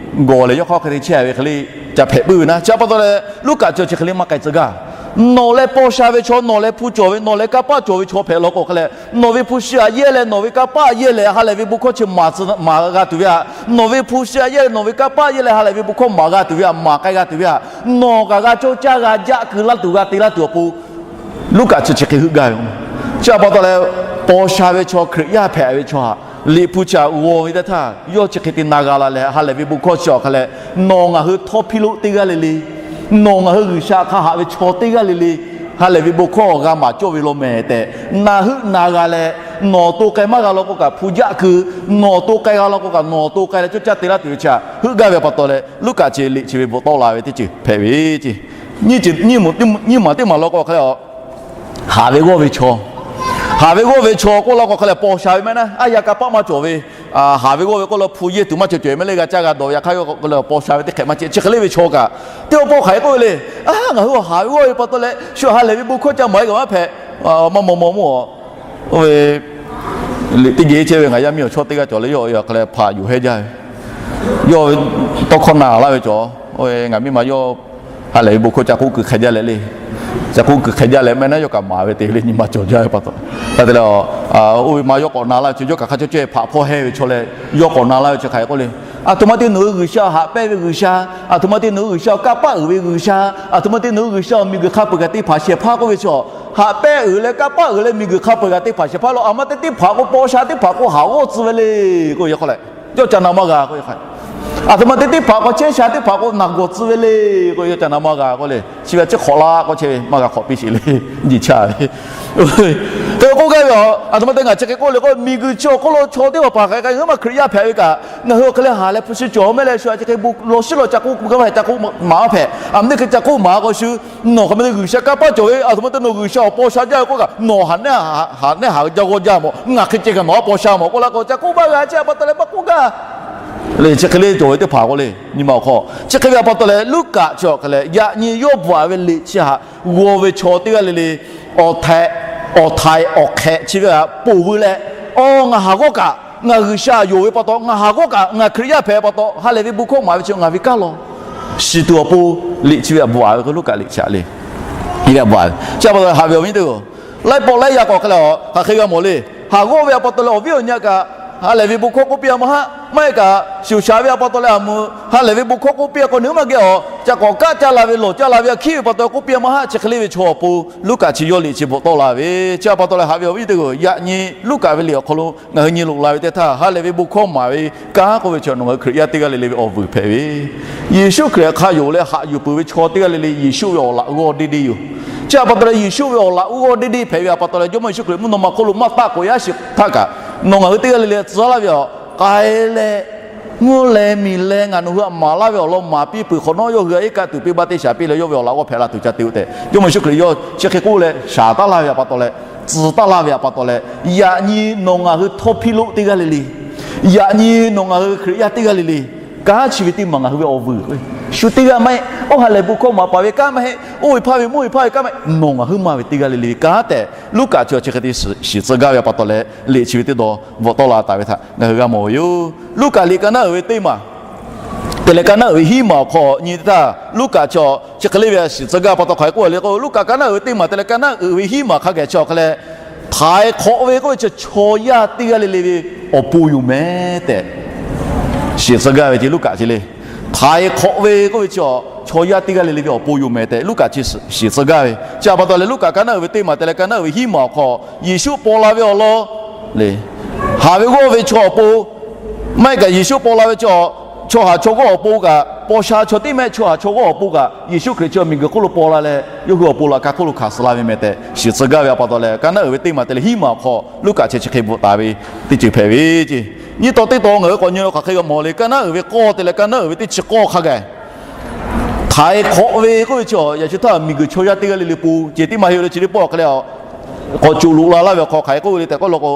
gawˬ lehˬ yawˇ hk'aˇ hk'e te chehˇ ve hk'e le ca hpehꞈ puiˉ ve naˉ. Chi pa taw leh Luˉkaꞈ chi chi hk'e le maˇ k'ai tcuh gaˇ. Nawˬ leh paw sha ve chaw, nawˬ leh hpu cawˬ ve, nawˬ leh kanˇ paˆ cawˬ ve chaw hpehꞈ law k'o hk'e leh, nawˬ ve hpu shi aꞈ yehˇ leh nawˬ ve kanˇ paˆ aꞈ yehˇ leh ha lehˬ ve bon hkawˇ chi maˍ tcuh maˍ g'a tuˬ ve htaꞈ, nawˬ ve hpu shi aꞈ yehˇ leh nawˬ ve kanˇ paˆ aꞈ yehˇ leh ha lehˬ ve bon hkawˇ maˍ g'a tuˬ ve htaꞈ, maˍ k'ai g'a tuˬ ve htaꞈ, nawˬ kaꞈ g'a cawˇ caˇ g'a jaˆ keu laˇ tuˬ g'a te laˇ tuˬ awˬ pon Luˉkaꞈ chi chi hk'e heuˆ gaˇ ve. Chi pa taw leh, paw sha ve chaw, Hkriꞈ yaˇ hpehꞈ ve chaw htaꞈ liꞈ hpu chi htaꞈ g'aw ve teˇ htaˇ, yawˇ chi hk'e te na g'a la leh, ha lehˬ ve bon hkawˇ chi awˬ hk'a leh, nawˬ ngaˬ hui htawˇ hpiˇ lonˉ teˇ g'aˇ le le, nawˬ ngaˬ hui G'uiˬsha hk'a haꞈ ve chaw teˇ g'aˇ le le, ha lehˬ ve bon hkawˇ g'a maˍ cawˇ ve law mehˍ tehꞈ, na heuˆ na g'a leh, nawˬ to k'ai maˇ g'a law k'o kaꞈ hpu jaˆ keu, nawˬ to k'ai g'a law k'o kaꞈ nawˬ to k'ai leh cawˇ caˇ te laˇ tuˬ ve chi htaꞈ heuˆ gaˇ ve pa taw leh, Luˉkaꞈ chi liꞈ chi ve bvuhꞈ tawˆ la ve teˇ ceuˬ hpehꞈ ve ce. Nyiˇ maˬ teˇ maˬ law k'o hk'a leh, haˍ ve g'awˇ ve chaw, haˍ ve g'awˇ ve chaw k'oˆ law k'o hk'a leh paw sha ve maˇ heˆ naˉ, aˉ yaˇ kanˇ paˆ maˇ cawˬ ve, haˍ ve g'awˇ ve k'oˆ law hpu yehˇ tuˬ maˇ cawˬ cawˬ e maˇ le g'a caˇ g'a dawˬ ve yaꞈ hk'aˇ yawˇ k'oˆ leh paw sha ve teˇ hk'ehꞈ maˇ cawˬ. Chi hk'e le ve chaw kaꞈ, teˇ awˬ pawˆ hk'aˬ hk'e k'oˆ ve le, aˉ ngaˬ hui haˍ ve g'awˇ ve pa taw leh shu ha lehˬ ve bon hkawˇ ca maˍ e kaꞈ maˇ hpehꞈ, maˇ maw maw mawˇ, oˇ ve liꞈ teˇ geh chehˇ ve ngaˬ yaˇ miˇ awˬ chawˇ teˇ g'aˇ cawˬ leh yawˇ awˬ hk'a leh hpaꞈ yuˬ hehˇ jaˇ ve, yawˇ tawˇ hkawˇ na laˇ ve cawˬ. Oˇ ve ngaˬ miˇ ma yawˇ ha lehˬ ve bon hkawˇ ca k'oˆ kuiˬ hk'a jaˇ leh le, ca k'oˆ kuiˬ hk'a jaˇ leh maˇ heˆ naˉ yawˇ kaꞈ maˍ ve te le nyi ma cawˬ jaˇ ve pa taw. Hk'a te leh, oˇ ve ma yawˇ k'awꞈ na laˇ ve chi yawˇ kaꞈ hk'a cawˇ cawˇ hpaꞈ hpawˇ hehˇ ve chaw leh, yawˇ k'awꞈ na laˇ ve chi hk'aˬ hk'e k'oˆ le, aˬ htoꞈ ma te nawˬ hui G'uiˬsha haꞈ pehnˇ ve G'uiˬsha, aˬ htoꞈ ma te nawˬ hui G'uiˬsha awˬ kanˇ paˆ uiˍ ve G'uiˬsha, aˬ htoꞈ ma te nawˬ hui G'uiˬsha awˬ miˬguiˬ hk'a peu-eˬ kaꞈ te hpanˍ shehˍ hpaˇ k'oˆ ve chi, haꞈ pehnˇ uiˍ leh kanˇ paˆ uiˍ leh miˬguiˬ hk'a peu-eˬ kaꞈ te hpanˍ shehˍ hpaˇ law. Aˬ ma te teˇ hpaˍ k'o paw sha teˇ hpaˍ k'o haˍ g'awˇ tcuh ve le k'oˆ ve hk'a leh, yawˇ ca na maˇ g'a k'oˆ ve hk'a. Aˬ htoꞈ ma te teˇ hpaˍ k'o chehˇ sha teˇ hpaˍ k'o naˬ gawˬ tcuh ve le k'oˆ ve, yawˇ ca na maˇ g'a k'oˆ le. Chi ve chi hk'awꞈ la k'o chehˇ ve maˇ g'a hk'awꞈ piˇ sheˍ le, nyi chaˇ ve. Hk'e k'oˆ gaˇ ve, aˬ htoꞈ ma te ngaˬ chi hk'e k'oˆ le k'o, miˬguiˬ chi awˬ hk'oˆ lo chaw teˇ hpaˍ hpaˍ hk'aˬ hk'e ngaˬ hui maˇ Hkriꞈ yaˇ hpehꞈ ve kaꞈ, ngaˬ hui awˬ hk'e leh haˍ leh hpu shi cawˬ mehˆ leh shu a chi hk'e bon law shiˉ law ca k'oˆ k'oˆ gaˇ ve ca k'oˆ maˍ maˇ hpehꞈ. Aˬ ma teˇ hk'e ca k'oˆ maˍ k'o shu, nawˬ hk'aˬ ma te G'uiˬsha kanˇ paˆ cawˬ ve, aˬ htoꞈ ma te nawˬ G'uiˬsha awˬ paw sha jaˇ ve k'oˆ kaꞈ, nawˬ haꞈ neˉ haꞈ neˉ haꞈ jaˇ g'awˇ jaˇ mawˬ, ngaˬ hk'e ceh kaꞈ nawˬ a paw sha mawˬ k'oˆ la k'o ca k'oˆ baˇ g'a. Chi pa taw leh maˇ k'oˆ gaˇ le. Chi hk'e le cawˬ ve teˇ hpaˍ k'o le, nyi ma awˬ hk'aw chi hk'e ve pa taw leh Luˉkaꞈ chi awˬ hk'e leh yaꞈ nyi yawˇ bvuhꞈ ve liꞈ chi htaꞈ g'aw ve chaw teˇ g'aˇ le le, awˬ htaiˍ awˬ hk'ehꞈ chi ve htaꞈ ponˬ veu leh, awˬ ngaˬ haˍ g'awˇ kaꞈ ngaˬ G'uiˬsha yonˍ ve pa taw, ngaˬ haˍ g'awˇ kaꞈ ngaˬ Hkriꞈ yaˇ hpehꞈ pa taw, ha lehˬ ve bon hkawˇ maˍ ve chi ngaˬ ve kanˉ law shiˍ tuˬ awˬ pon liꞈ chi ve htaꞈ bvuhꞈ ve k'o, Luˉkaꞈ liꞈ chi htaꞈ le, a bvuhꞈ ve. Chi pa taw haꞈ ve awˬ viˉ teˇ g'aˇ, laiˉ pawˆ laiˉ yaˇ k'awꞈ hk'e leh hk'aˬ hk'e g'a mawˬ le. Haˍ g'awˇ ve a pa taw leh awˬ viˉ awˬ nyi kaꞈ ha lehˬ ve bon hkawˇ k'oˆ piˇ a maˇ haˆ, maˇ heˆ kaꞈ shuˍ shaˍ ve a pa taw leh a meuꞈ ha lehˬ ve bon hkawˇ k'oˆ piˇ a k'o, nawˬ hui maˇ geh awˬ ca k'awꞈ kaˆ caˇ la ve lawˬ caˇ la ve a hkiˉ ve pa taw k'oˆ piˇ a maˇ haˆ. Chi hk'e le ve chaw awˬ pon Luˉkaꞈ chi yawˇ liꞈ chi bvuhꞈ tawˆ la ve. Chi pa taw leh haꞈ ve awˬ viˉ teˇ g'aˇ, yaꞈ nyi Luˉkaꞈ ve liꞈ awˬ hk'aw lo ngaˬ hui nyi loꞈ la ve teˇ htaˇ, ha lehˬ ve bon hkawˇ maˍ ve kanˉ k'oˆ ve chi nawˬ ngaˬ hui Hkriꞈ yaˇ teˇ g'aˇ le le ve awˬ vuiˬ hpehꞈ ve, Yeˍsuˆ Hkriꞈ hk'a yonˍ leh haꞈ yuˬ peuˬ ve chaw teˇ g'aˇ le le Yeˍsuˆ ve awˬ laꞈ g'awˇ deˇ deˇ yoˬ. Chi pa taw leh Yeˍsuˆ ve awˬ laꞈ g'awˇ deˇ deˇ hpehꞈ ve a pa taw leh, Jawˇmawˇ Yeˍsuˆ Hkriꞈ mvuhˇ naw ma hk'oˆ lo maˇ taˆ k'oꞈ yaˇ shiˍ htaˇ kaꞈ, nawˬ ngaˬ hui teˇ g'aˇ le le tcuh laˇ ve awˬ k'ai leh, mvuhˇ leh miˬ leh ngaˬ nawˬ hui htaꞈ maˍ laˇ ve awˬ lawn maˍ piˇ peuˬ hk'awꞈ nawˉ, yawˇ hui a iˉ kaˆ tuˬ piˇ baˆ teˇ shaˍ piˇ leh yawˇ ve awˬ laꞈ g'awˇ hpehꞈ la tuˬ ca te-o tehꞈ, Jawˇmawˇ Yeˍsuˆ Hkriꞈ yawˇ chi hk'e k'oˆ leh shaˍ taˉ laˇ ve a pa taw leh, tcuh taˉ laˇ ve a pa taw leh, yaꞈ nyi nawˬ ngaˬ hui htawˇ hpiˇ lonˉ teˇ g'aˇ le le, yaꞈ nyi nawˬ ngaˬ hui Hkriꞈ yaˇ teˇ g'aˇ le le, kanˉ chi ve teˇ maˬ ngaˬ hui ve awˬ vuiˬ shu teˇ g'aˇ maˇ heˆ. Oˇ ha lehˬ bon hkawˇ maˍ paˍ ve kanˉ maˇ heˆ. Oˇ ve hpaˇ ve mvuhˇ ve hpaˇ ve kanˉ maˇ heˆ. Nawˬ ngaˬ hui maˇ ve teˇ g'aˇ le le ve kanˉ tehꞈ Luˉkaꞈ chi chi hk'e te shiˍ tcuh gaˇ ve a pa taw leh, liꞈ chi ve teˇ dawˇ bvuhꞈ tawˆ la taˍ ve htaꞈ ngaˬ hui g'a mawˬ ve yoˬ. Luˉkaꞈ liꞈ ka naˉ uiˍ ve teˇ maˬ te leh ka naˉ uiˍ ve hiˉ maˬ awˬ hk'aw nyi teˇ htaˇ, Luˉkaꞈ chi chi hk'e le ve shiˍ tcuh gaˇ pa taw hk'aˬ hk'e k'oˆ le k'o, Luˉkaꞈ ka naˉ uiˍ ve teˇ maˬ te leh ka naˉ uiˍ ve hiˉ maˬ hk'a gaˬ chi awˬ hk'a leh, htaiˍ hk'awꞈ ve k'oˆ ve chi chaw yaˇ teˇ g'aˇ le le ve awˬ pon yoˬ mehˍ tehꞈ shiˍ tcuh gaˇ ve ce. Luˉkaꞈ chi le, htaiˍ hk'awꞈ ve k'oˆ ve chi chaw yaˇ teˇ g'aˇ le le ve awˬ pon yoˬ mehˍ tehꞈ Luˉkaꞈ chi shiˍ tcuh gaˇ ve. Chi a pa taw leh Luˉkaꞈ ka naˉ uiˍ ve teˇ maˬ te leh ka naˉ uiˍ ve hiˉ maˬ awˬ hk'aw Yeˍsuˆ paw la ve awˬ lawn le, haˍ ve g'awˇ ve chaw awˬ pon maˇ heˆ kaꞈ Yeˍsuˆ paw la ve chaw, chaw haˍ chaw g'awˇ awˬ pon kaꞈ, paw sha chaw tiˉ mehˆ chaw haˍ chaw g'awˇ awˬ pon kaꞈ Yeˍsuˆ Hkriꞈ chi miˬguiˬ hk'oˆ lo paw la leh yawˇ hui awˬ pon laꞈ ka hk'oˆ lo hkanˍ suh la ve mehˍ tehꞈ shiˍ tcuh gaˇ ve a pa taw leh, ka naˉ uiˍ ve teˇ maˬ te leh hiˉ maˬ awˬ hk'aw Luˉkaꞈ chi chi hk'e bvuhꞈ taˍ ve teˇ ceuˬ hpehꞈ ve ce. Nyiˇ taw teˇ taw ngaˬ hui k'awꞈ nyi lo hk'aˬ hk'e g'a mawˬ le, ka naˉ uiˍ ve k'awˇ te leh ka naˉ uiˍ ve teˇ chi k'awˇ hk'a gaˬ htaiˍ hk'awꞈ ve k'oˆ ve chi a yaꞈ chi htaˇ miˬguiˬ chaw yaˇ teˇ g'aˇ le le pon ce tiˉ maˇ heˆ le. Chi teˇ pawˆ hk'e leh k'awꞈ coˬ loꞈ la laˇ ve awˬ hk'aw hk'aˬ hk'e k'oˆ ve le tehꞈ k'oˆ law k'o,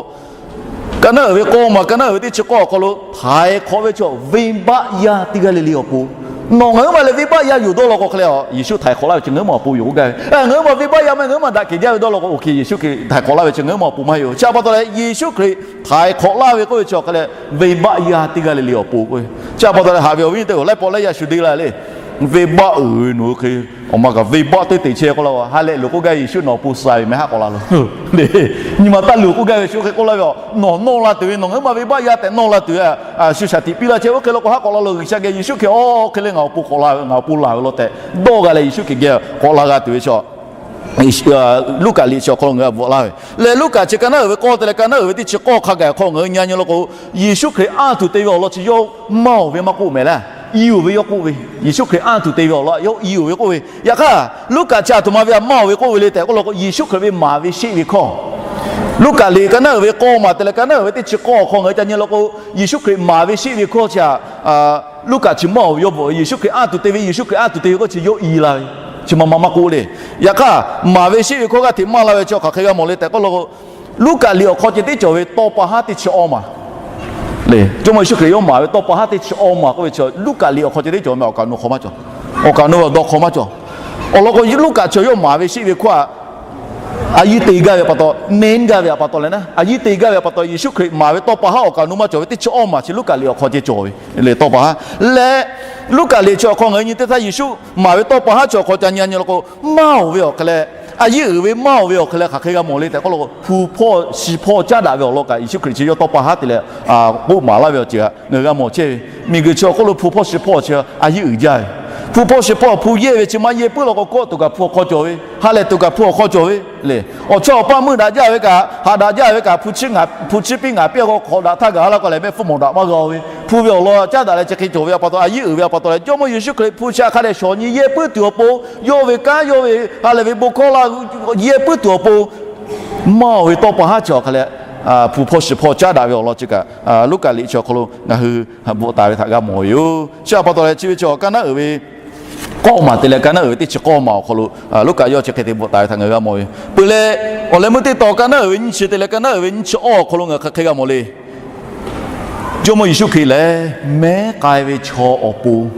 ka naˉ uiˍ ve k'awˇ maˬ ka naˉ uiˍ ve teˇ chi k'awˇ awˬ hk'aw lo htaiˍ hk'awꞈ ve chi venˇbaˆ yaˇ teˇ g'aˇ le le awˬ pon, nawˬ ngaˬ hui maˇ leh venˇbaˆ yaˇ yoˬ dawˇ law k'o hk'e leh a Yeˍsuˆ htaiˍ hk'awꞈ laˇ ve chi ngaˬ hui maˇ awˬ pon yoˬ k'oˆ gaˇ ve. Ngaˬ hui maˇ venˇbaˆ yaˇ maˇ ngaˬ hui maˇ daꞈ kehˬ jaˇ ve dawˇ law k'o, oˇ hk'e Yeˍsuˆ Hkriꞈ htaiˍ hk'awꞈ laˇ ve chi ngaˬ hui maˇ awˬ pon maˇ heˆ yoˬ. Chi a pa taw leh Yeˍsuˆ Hkriꞈ htaiˍ hk'awꞈ laˇ ve k'oˆ ve chi awˬ hk'e leh venˇbaˆ yaˇ teˇ g'aˇ le le awˬ pon k'oˆ ve Chi pa taw leh haꞈ ve awˬ viˉ nyi teˇ-oˬ, laiˉ pawˆ laiˉ yaˇ shu deˇ la le. Venˇbaˆ uiˍ ve nawˬ hui hk'e, awˬ ma kaꞈ venˇbaˆ teˇ te chehˇ k'oˆ laˇ-o. Ha lehˬ loˬ k'oˆ gaˇ ve Yeˍsuˆ nawˬ awˬ pon suh ve meh haˆ k'awꞈ la lo. Nyi ma taˇ luˬ k'oˆ gaˇ ve Yeˍsuˆ hk'e k'oˆ laˇ ve, nawˬ nawˇ la tuˬ ve, nawˬ ngaˬ hui ma venˇbaˆ yaˇ tehꞈ nawˇ la tuˬ ve, shu shaˍ tiꞈ piˇ laˇ chehˇ, oˇ hk'e lo k'o haˆ k'awꞈ la lo. G'uiˬsha geh Yeˍsuˆ hk'e, oˇ hk'e leh ngaˬ awˬ pon k'awꞈ la ve, ngaˬ awˬ pon laˬ ve law tehꞈ dawˇ g'a leh Yeˍsuˆ hk'e geh k'awꞈ la g'a tuˬ ve chaw Luˉkaꞈ liꞈ chi awˬ hk'aw lo ngaˬ hui g'a bvuhꞈ laˇ ve. Leh Luˉkaꞈ chi ka naˉ uiˍ ve k'awˇ te leh ka naˉ uiˍ ve teˇ chi k'awˇ hk'a gaˬ awˬ hk'aw ngaˬ hui nyi nyi lo k'o, Yeˍsuˆ Hkriꞈ anˇ tuˬ te ve awˬ lawn chi yawˇ maˇ oˬ ve maˇ k'oˆ mehˍ laˇ. I oˬ ve yawˇ k'oˆ ve, Yeˍsuˆ Hkriꞈ anˇ tuˬ te ve awˬ lawn yawˇ i oˬ ve k'oˆ ve. Yaꞈ hk'aˇ Luˉkaꞈ chi aˬ htoꞈ ma ve htaꞈ maˇ oˬ ve k'oˆ ve le tehꞈ k'oˆ law k'o, Yeˍsuˆ Hkriꞈ ve maˍ ve sheˆ ve hkawˇ, Luˉkaꞈ liꞈ ka naˉ uiˍ ve k'awˇ maˬ te leh ka naˉ uiˍ ve teˇ chi k'awˇ awˬ hk'aw ngaˬ hui ca nyi lo k'o, Yeˍsuˆ Hkriꞈ maˍ ve sheˆ ve hkawˇ chi aˬ Luˉkaꞈ chi maˇ oˬ ve yawˇ bvuhꞈ ve. Yeˍsuˆ Hkriꞈ anˇ tuˬ te ve, Yeˍsuˆ Hkriꞈ anˇ tuˬ te ve k'o chi yawˇ i la ve, chi ma ma maˇ k'oˆ le. Yaꞈ hk'aˇ maˍ ve sheˆ ve hkawˇ g'aˇ hteꞈ maˇ la ve chi hk'aˬ hk'e g'a mawˬ le tehꞈ k'oˆ law k'o, Luˉkaꞈ liꞈ awˬ hk'aw ceh teˇ cawˬ ve tawˇ pa haˉ teˇ chi awˇ maˬ le. Jawˇmawˇ Yeˍsuˆ Hkriꞈ yawˇ maˍ ve tawˇ pa haˉ teˇ chi awˇ maˬ k'oˆ ve chi Luˉkaꞈ liꞈ awˬ hk'aw ceh teˇ cawˬ meh, awˬ kaˍ awˬ nu hk'aw maˇ cawˬ. Awˬ kaˍ awˬ nu ve awˬ dawˇ hk'aw maˇ cawˬ. Awˬ lawn k'o Luˉkaꞈ chi yawˇ maˍ ve sheˆ ve hkawˇ a a yiˇ te gaˇ ve pa taw, menˇ gaˇ ve pa taw leh na, a yiˇ te gaˇ ve pa taw Yeˍsuˆ Hkriꞈ maˍ ve tawˇ pa haˉ awˬ kaˍ awˬ nu maˇ cawˬ ve teˇ chi awˇ maˬ chi Luˉkaꞈ liꞈ awˬ hk'aw ceh cawˬ ve le. Tawˇ pa haˉ leh Luˉkaꞈ liꞈ chi awˬ hk'aw ngaˬ hui nyi teˇ htaˇ Yeˍsuˆ maˍ ve tawˇ pa haˉ chi awˬ hk'aw ca nyi nyi law k'o, maˇ oˬ ve awˬ hk'e leh, a yiˇ uiˍ ve maˇ oˬ ve awˬ hk'e leh hk'aˬ hk'e g'a mawˬ le tehꞈ k'oˆ law k'o, hpu hpawˇ shi hpawˇ caˉ daꞈ ve awˬ lawn kaꞈ Yeˍsuˆ Hkriꞈ chi yawˇ tawˇ pa haˉ te leh k'oˆ maˍ laˇ ve awˬ ceuˬ htaꞈ ngaˬ hui g'a mawˬ chehˇ ve. Miˬguiˬ chi awˬ hk'oˆ lo hpu hpawˇ shi hpawˇ chi a yiˇ uiˍ jaˇ ve. Hpu hpawˇ shi hpawˇ hpu yehˇ ve chi maˇ yehˇ puiˉ law k'o, kawˆ tuˬ kaꞈ hpu awˬ hk'aw cawˬ ve, ha lehˬ tuˬ kaꞈ hpu awˬ hk'aw cawˬ ve le. Awˬ chawˇ awˬ paˇ meuˇ daꞈ jaˇ ve kaꞈ, haꞈ daꞈ jaˇ ve kaꞈ, hpu chiˉ piˇ ngaˍ piˇ k'o hk'awꞈ daꞈ htaˇ gaˬ laˇ k'o lehˬ, mehˆ hpfuhˇ mawˬ daꞈ maˇ g'a-o ve. Hpu ve awˬ lawn caˉ daꞈ leh chi hk'e cawˬ ve pa taw, a yiˇ uiˍ ve pa taw leh Jawˇmawˇ Yeˍsuˆ Hkriꞈ hpu chi hk'a dehꞈ shawˍ nyi yehˇ puiˉ tuˬ awˬ pon, yawˇ ve kanˉ yawˇ ve ha lehˬ ve bon hkawˇ la yehˇ puiˉ tuˬ awˬ pon, maˇ oˬ ve tawˇ pa haˉ chi awˬ hk'e leh, hpu hpawˇ shi hpawˇ caˉ daꞈ ve awˬ lawn chi kaꞈ Luˉkaꞈ liꞈ chi awˬ hk'aw lo ngaˬ hui bvuhꞈ taˍ ve htaꞈ g'a mawˬ ve yoˬ. Chi pa taw leh chi ve chi awˬ ka naˉ uiˍ ve k'awˇ maˬ te leh ka naˉ uiˍ ve teˇ chi k'awˇ maˬ awˬ hk'aw lo Luˉkaꞈ yawˇ chi hk'e te bvuhꞈ taˍ ve htaꞈ ngaˬ hui g'a mawˬ ve yoˬ. Peuˬ leh, awˬ leh meuˇ teˇ tawn ka naˉ uiˍ ve nyiˇ chi te leh ka naˉ uiˍ ve nyiˇ chi awˇ awˬ hk'aw lo ngaˬ hui hk'aˬ hk'e g'a mawˬ le. Jawˇmawˇ Yeˍsuˆ Hkriꞈ lehˬ, mehˉ k'ai ve chaw awˬ pon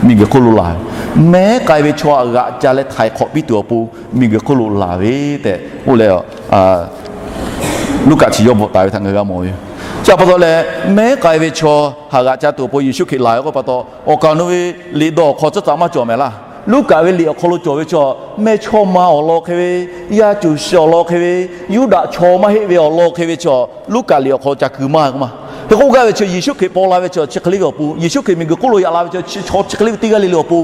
miˬguiˬ hk'oˆ lo laˬ ve, mehˉ k'ai ve chaw htaꞈ g'aꞈ ca leh htaiˍ hk'awꞈ piˇ tuˬ awˬ pon miˬguiˬ hk'oˆ lo laˬ ve tehꞈ k'oˆ leh, Luˉkaꞈ chi yawˇ bvuhꞈ taˍ ve htaꞈ ngaˬ hui g'a mawˬ ve yoˬ. Chi pa taw leh, mehˉ k'ai ve chaw htaꞈ g'aꞈ ca tuˬ awˬ pon Yeˍsuˆ Hkriꞈ laˬ ve k'oˆ pa taw, awˬ kaˍ awˬ nu ve liꞈ dawˇ awˬ hk'aw tcuhˉ tcuhˉ maˇ cawˬ mehˍ laˇ. Luˉkaꞈ ve liꞈ awˬ hk'aw lo cawˬ ve chaw, mehˇchawˇma awˬ lawn hk'e ve, yaˇ cuˬ shiˍ awˬ lawn hk'e ve, Yuˇdaꞈ chaw maˇ heˆ ve awˬ lawn hk'e ve chaw, Luˉkaꞈ liꞈ awˬ hk'aw lo ca keu maˇ k'oˆ ma. Hk'e k'oˆ gaˇ ve chi Yeˍsuˆ Hkriꞈ paw la ve chi chi hk'e le ve awˬ pon, Yeˍsuˆ Hkriꞈ miˬguiˬ hk'oˆ lo yaꞈ la ve chi chi chaw chi hk'e le ve teˇ g'aˇ le le awˬ pon,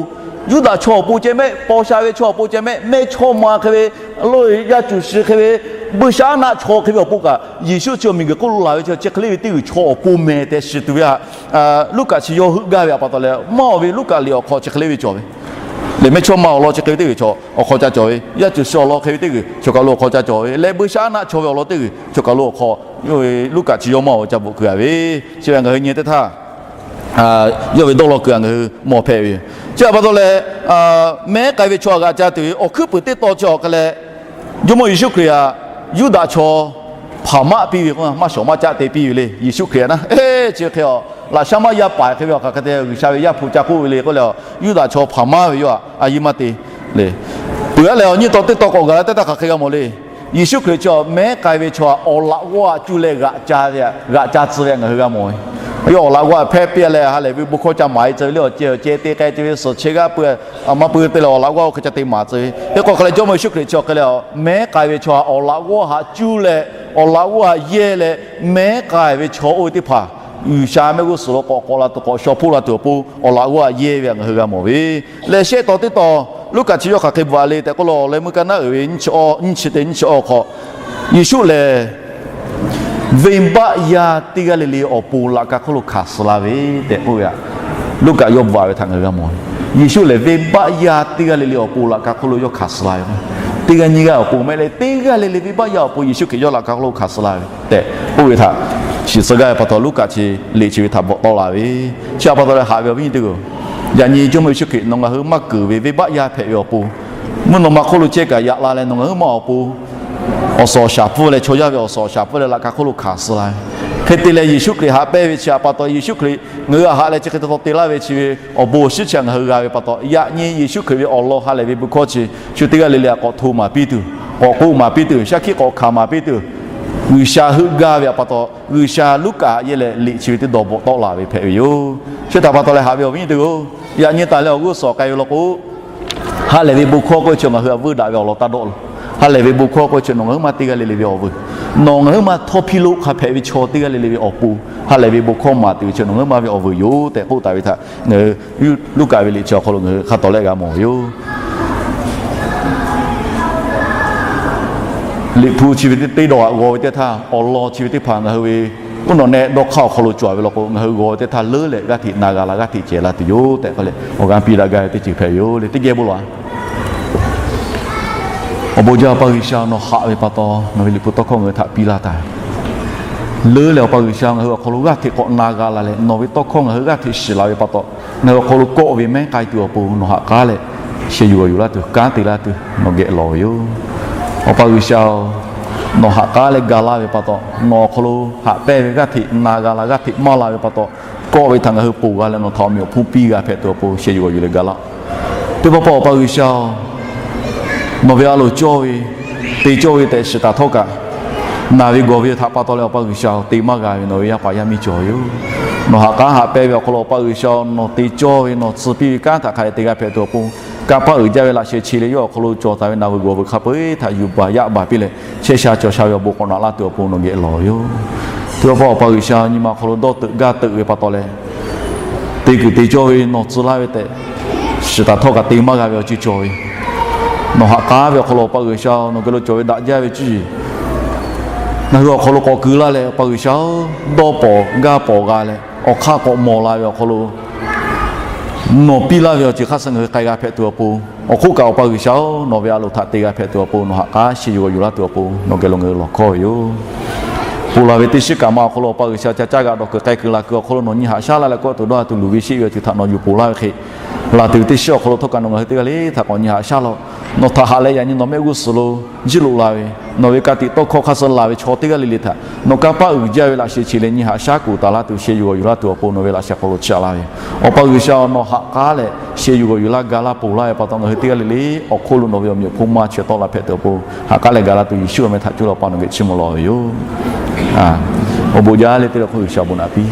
Yuˇdaꞈ chaw awˬ pon ceh mehˆ, paw sha ve chaw awˬ pon ceh mehˆ, mehˇchawˇma hk'e ve, lo yaˇ cuˬ shiˍ hk'e ve, buiˇshaˆaˉnaˆ chaw hk'e ve awˬ pon kaꞈ, Yeˍsuˆ chi miˬguiˬ hk'oˆ lo laˬ ve chi chi hk'e le ve teˇ g'uiˬ chaw awˬ pon mehˍ tehꞈ shiˍ tuˬ ve htaꞈ Luˉkaꞈ chi yawˇ heuˆ gaˇ ve pa taw leh, maˇ oˬ ve Luˉkaꞈ liꞈ awˬ hk'aw chi hk'e le ve cawˬ ve le. Mehˇchawˇma awˬ lawn chi hk'e ve teˇ g'uiˬ chaw awˬ hk'aw ca cawˬ ve, yaˇ cuˬ shiˍ awˬ lawn hk'e ve teˇ g'uiˬ choˬ kaˬ lo awˬ hk'aw ca cawˬ ve leh, buiˇshaˆaˉnaˆ chaw ve awˬ lawn teˇ g'uiˬ choˬ kaˬ lo awˬ hk'aw, Luˉkaꞈ chi yawˇ maˇ oˬ ve ca bvuhꞈ keu a ve, chi ve ngaˬ hui nyi teˇ htaˇ yawˇ ve dawˇ law keu a ngaˬ hui mawˬ hpehꞈ ve yoˬ. Chi pa taw leh, mehˉ k'ai ve chaw htaꞈ g'aꞈ ca tuˬ ve awˬ hkuiˉ puiˍ teˇ tawn chi awˬ hk'e leh, Jawˇmawˇ Yeˍsuˆ Hkriꞈ htaꞈ Yuˇdaꞈ chaw hpaˍ maˆ piˇ ve k'o, maˇ shawˍ maˇ caˆ te piˇ ve le. Yeˍsuˆ Hkriꞈ htaꞈ na, chi hk'e a, laꞈ shaˉ maˇ yaˇ paiˍ hk'e ve awˬ hk'aˬ hk'e te G'uiˬsha ve Yaˇ hpu ca k'oˆ ve le k'oˆ leh, Yuˇdaꞈ chaw hpaˍ maˇ ve yawˇ htaꞈ a yiˇ maˇ te le. Peuˬ a lehˬ, awˬ nyiˇ tawn teˇ tawn k'awꞈ gaˬ la teˇ htaˇ hk'aˬ hk'e g'a mawˬ le. Yeˍsuˆ Hkriꞈ chi mehˉ k'ai ve chaw htaꞈ awˬ laꞈ g'awˇ htaꞈ cuˇ leh g'aꞈ ca ve, g'aꞈ ca tcuh ve ngaˬ hui g'a mawˬ ve. Yawˇ awˬ laꞈ g'awˇ htaꞈ hpehˇ piˇ leh ha lehˬ ve bon hkawˇ ca maˍ e tcuh ve le, awˬ ceh awˬ ceh te k'ai ceh ve suhˍ chehˇ g'aˇ pui, a maˇ pui te leh awˬ laꞈ g'awˇ hk'e ca te maˍ tcuh ve. Hk'e k'o hk'e leh Jawˇmawˇ Yeˍsuˆ Hkriꞈ chi awˬ hk'e leh, mehˉ k'ai ve chaw htaꞈ awˬ laꞈ g'awˇ htaꞈ cuˇ leh, awˬ laꞈ g'awˇ htaꞈ yehˇ leh, mehˉ k'ai ve chaw oˇ ve teˇ hpaˍ G'uiˬsha mehˆ g'uˇ suhˍ lo k'awꞈ k'awꞈ la tuˬ, k'awꞈ shaw hpoˆ la tuˬ awˬ pon awˬ laꞈ g'awˇ htaꞈ yehˇ ve htaꞈ ngaˬ hui g'a mawˬ ve. Leh shehˆ tawn teˇ tawn Luˉkaꞈ chi yawˇ hk'aˬ hk'e bvuhꞈ a le tehꞈ k'oˆ law, Awˬ leh meuˇ ka naˉ uiˍ ve nyiˇ chi awˇ, nyiˇ chi te nyiˇ chi awˇ hk'aw, Yeˍsuˆ lehˬ venˇbaˆ yaˇ teˇ g'aˇ le le awˬ pon laꞈ ka hk'oˆ lo hkanˍ suh la ve tehꞈ k'oˆ ve htaꞈ Luˉkaꞈ yawˇ bvuhꞈ a ve htaꞈ ngaˬ hui g'a mawˬ ve. Yeˍsuˆ lehˬ venˇbaˆ yaˇ teˇ g'aˇ le le awˬ pon laꞈ ka hk'oˆ lo yawˇ hkanˍ suh la ve. Teˇ g'aˇ nyiˇ g'aˇ awˬ pon mehˆ leh, teˇ g'aˇ le le venˇbaˆ yaˇ awˬ pon Yeˍsuˆ Hkriꞈ yawˇ laꞈ ka hk'oˆ lo hkanˍ suh la ve tehꞈ k'oˆ ve htaꞈ shiˍ tcuh gaˇ ve pa taw, Luˉkaꞈ chi liꞈ chi ve htaꞈ bvuhꞈ tawˆ la ve. Chi pa taw leh haꞈ ve awˬ viˉ nyi teˇ hpaˍ-oˬ, yaꞈ nyi Jawˇmawˇ Yeˍsuˆ Hkriꞈ nawˬ ngaˬ hui maˇ keunˍ ve venˇbaˆ yaˇ hpehꞈ ve awˬ pon, mvuhˇ naw ma hk'oˆ lo chehˇ kaꞈ yaꞈ la leh nawˬ ngaˬ hui maˇ awˬ pon awˬ suhˍ awˬ shaˍ pfuhˇ leh chaw yaˇ ve awˬ suhˍ awˬ shaˍ pfuhˇ leh laꞈ ka hk'oˆ lo hkanˍ suh la ve. Hk'e te leh Yeˍsuˆ Hkriꞈ haꞈ pehnˇ ve chi htaꞈ pa taw, Yeˍsuˆ Hkriꞈ ngaˬ hui htaꞈ haꞈ leh chi hk'e te taw te laˇ ve chi ve awˬ bon awˬ shinˉ chi htaꞈ ngaˬ hui g'a ve pa taw, yaꞈ nyi Yeˍsuˆ Hkriꞈ ve awˬ lawn ha lehˬ ve bon hkawˇ chi shu teˇ g'aˇ le le htaꞈ k'awꞈ hto maˍ piˇ tuˬ, k'awꞈ k'oˆ maˍ piˇ tuˬ, shaˉ hkiˆ k'awꞈ hkanˍ maˍ piˇ tuˬ, G'uiˬsha heuˆ gaˇ ve htaꞈ pa taw, G'uiˬsha Luˉkaꞈ htaꞈ yehˇ leh liꞈ chi ve teˇ dawˬ bvuhꞈ tawˆ la ve hpehꞈ ve yoˬ. Chi htaꞈ pa taw leh haꞈ ve awˬ viˉ nyi teˇ g'aˇ-oˬ, yaꞈ nyi taˍ leh awˬ g'uˇ suhˍ k'ai ve law k'o, ha lehˬ ve bon hkawˇ k'oˆ ve chi ngaˬ hui htaꞈ veuˆ daꞈ ve awˬ lawn taˇ dawˆ lo. Ha lehˬ ve bon hkawˇ k'oˆ ve chi nawˬ ngaˬ huiˉ ma teˇ g'aˇ le le ve awˬ vuiˬ, nawˬ ngaˬ huiˉ ma htawˇ hpiˇ lo hk'a hpehꞈ ve chaw teˇ g'aˇ le le ve awˬ pon, ha lehˬ ve bon hkawˇ maˍ tuˬ ve chi nawˬ ngaˬ huiˉ ma ve awˬ vuiˬ yoˬ tehꞈ k'oˆ taˍ ve htaꞈ ngaˬ hui Luˉkaꞈ ve liꞈ chi awˬ hk'aw lo ngaˬ hui hk'a tawˍ leh g'a mawˬ ve yoˬ. Liꞈ hpu chi ve teˇ dawˬ aꞈ g'aw ve teˇ htaˇ, awˬ lawn chi ve teˇ hpaˍ ngaˬ hui ve uˉ nawˬ nehˆ dawˇ hk'aˇ awˬ hk'aw lo cawˬ ve law k'o, ngaˬ hui g'aw ve teˇ htaˇ leuˉ leh g'aˇ hteꞈ na g'a la, g'aˇ hteꞈ cehˬ la tuˬ yoˬ tehꞈ k'oˆ leh awˬ g'aˇ piˇ daꞈ gaˇ ve teˇ ceuˬ hpehꞈ ve yoˬ le. Teˇ geh bon lawˬ-a. Awˬ bon jaˇ Awˬ pa G'uiˬsha, nawˬ haꞈ ve pa taw nawˬ ve liꞈ hpu tawˇ hkawˇ ngaˬ hui htaꞈ piˇ laˇ taˍ. Leuˉ leh Awˬ pa G'uiˬsha, ngaˬ hui awˬ hk'aw lo g'aˇ hteꞈ k'awꞈ na g'a la leh nawˬ ve tawˇ hkawˇ ngaˬ hui g'aˇ hteꞈ shiˍ la ve pa taw, ngaˬ hui awˬ hk'aw lo kawˆ ve mehˉ k'ai tuˬ awˬ pon nawˬ haꞈ k'aˉ leh sheh yuˬ g'awˬ yuˬ laˇ tuˬ, kanˉ te laˇ tuˬ nawˬ geh lawˬ ve yoˬ. Awˬ pa G'uiˬsha-oˬ, nawˬ haꞈ k'aˉ leh ga laˇ ve pa taw, nawˬ awˬ hk'aw lo haꞈ pehnˇ ve g'aˇ hteꞈ na g'a la, g'aˇ hteꞈ maˇ la ve pa taw, kawˆ ve htaꞈ ngaˬ hui ponˬ g'a leh nawˬ htaꞈ awˬ meꞈ awˬ hponˇ piˇ g'a hpehꞈ tuˬ awˬ pon sheh yuˬ g'awˬ yuˬ leh ga laˇ. Teˇ pawˆ pawˆ Awˬ pa G'uiˬsha-oˬ, nawˬ ve a loˍ cawˇ ve, te cawˇ ve tehꞈ shiˍ taˍ htawˇ kaꞈ, naˬ ve gawˬ ve htaꞈ pa taw leh Awˬ pa G'uiˬsha-oˬ, te maˇ g'a ve nawˬ ve yaˇ paˍ yaˇ miˇ cawˬ ve yoˬ. Nawˬ haꞈ k'aˉ haꞈ pehnˇ ve awˬ hk'aw lo Awˬ pa G'uiˬsha-oˬ, nawˬ te cawˇ ve nawˬ tcuh piˇ ve kanˉ htaꞈ hk'a dehꞈ te g'a hpehꞈ tuˬ awˬ pon, kanˇ paˆ uiˍ jaˇ ve laꞈ sheh chi leh yawˇ awˬ hk'aw lo cawˬ taˍ ve naˬ vuiˬ gawˬ vuiˬ hk'a peu-eˬ htaꞈ yuˬ baˬ yaˆ baˬ piˇ leh chehˇ sha cawˬ sha ve awˬ bon k'awꞈ naꞈ laˇ tuˬ awˬ pon nawˬ geh lawˬ ve yoˬ. Teˇ pawˆ pawˆ Awˬ pa G'uiˬsha, nyi ma awˬ hk'aw lo dawˇ teuꞈ gaˇ teuꞈ ve pa taw leh, te kuiˬ te cawˇ ve nawˬ tcuh laˇ ve tehꞈ shiˍ taˍ htawˇ kaꞈ te maˇ g'a ve awˬ ceuˬ cawˬ ve, nawˬ haꞈ k'aˉ ve awˬ hk'aw lo Awˬ pa G'uiˬsha, nawˬ geh lo cawˬ ve daꞈ jaˇ ve cuˇ yiˍ ngaˬ hui awˬ hk'aw lo k'awꞈ keu laˇ leh, Awˬ pa G'uiˬsha-oˬ, dawˇ pawˍ gaˇ pawˍ g'a leh awˬ hk'aˇ k'awꞈ mawˬ la ve awˬ hk'aw lo nawˬ piˇ laˇ ve awˬ ceuˬ hk'aˇ suh ngaˬ hui k'ai g'a hpehꞈ tuˬ awˬ pon, awˬ hk'oˆ kaꞈ Awˬ pa G'uiˬsha-oˬ, nawˬ ve a loˍ htaꞈ te g'a hpehꞈ tuˬ awˬ pon, nawˬ haꞈ k'aˉ sheh yuˬ g'awˬ yuˬ laˇ tuˬ awˬ pon nawˬ geh lo ngaˬ hui lawˬ hkawˇ ve yoˬ. Ponˬ laˬ ve teˇ shiˉ kaꞈ ma awˬ hk'aw lo Awˬ pa G'uiˬsha ca caˇ g'a dawˬ kuiˬ k'ai kuiˬ la kuiˬ awˬ hk'aw lo nawˬ nyi haꞈ shaˉ laˇ leh kawˆ tuˬ dawˇ ha tuˬ luˬ ve sheˆ ve awˬ ceuˬ htaꞈ nawˬ yuˬ ponˬ laˇ ve hk'e, laˬ tuˬ ve teˇ shiˉ awˬ hk'aw lo htawˇ kaꞈ nawˬ ngaˬ hui teˇ g'aˇ le htaꞈ k'awꞈ nyi haꞈ shaˉ laˇ-oˆ. Nawˬ htaꞈ haꞈ leh yaꞈ nyi nawˬ mehˆ g'uˇ suhˍ lo jiˇ loꞈ la ve, nawˬ ve ka tiꞈ tawˇ hkawˇ hk'aˇ suh laˬ ve chaw teˇ g'aˇ le le htaꞈ nawˬ kanˇ paˆ uiˍ jaˇ ve laꞈ sheh chi leh nyi haꞈ shaˉ kuˬ taˍ laˇ tuˬ sheh yuˬ g'awˬ yuˬ laˇ tuˬ awˬ pon nawˬ ve laꞈ sheh hk'aw lo chiˇ aꞈ laˇ ve, Awˬ pa G'uiˬsha, nawˬ haꞈ k'aˉ leh sheh yuˬ g'awˬ yuˬ laˇ ga laˇ ponˬ laˇ ve pa taw, ngaˬ hui teˇ g'aˇ le le awˬ hk'oˆ lo nawˬ ve awˬ meꞈ awˬ hponˇ maˇ chaweh tawˆ la hpehꞈ tuˬ awˬ pon, haꞈ k'aˉ leh ga laˇ tuˬ Yeˍsuˆ awˬ meh htaꞈ cuˇ leh Awˬ pa nawˬ geh chiˇ mvuh lawˬ ve yoˬ. Awˬ bon jaˇ le teˇ le hk'oˆ G'uiˬsha awˬ bon naꞈ piˇ